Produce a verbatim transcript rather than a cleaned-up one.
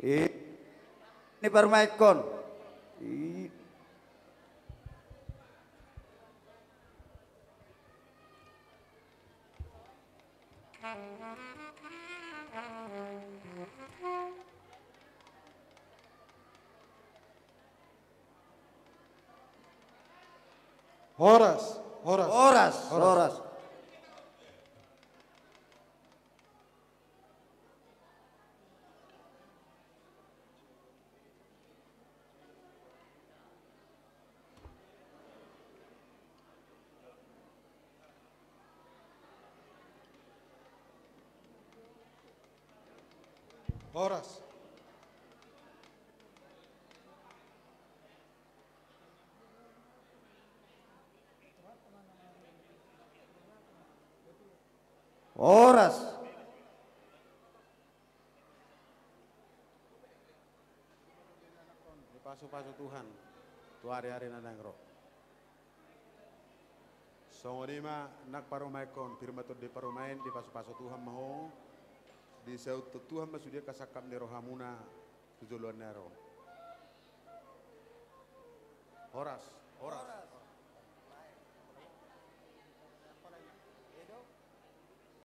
I, ni parumaenkon. I. Horas, horas. Horas, horas. Horas. Horas. Dipasupasu Tuhan tu ari-ari na naeng ro. Songon i ma nang parumaenkon, pir ma tondi parumaen, dipasupasu Tuhan ma ho, disauthon Tuhan ma sude angka sangkap ni rohamuna tu joloan na ro. Horas.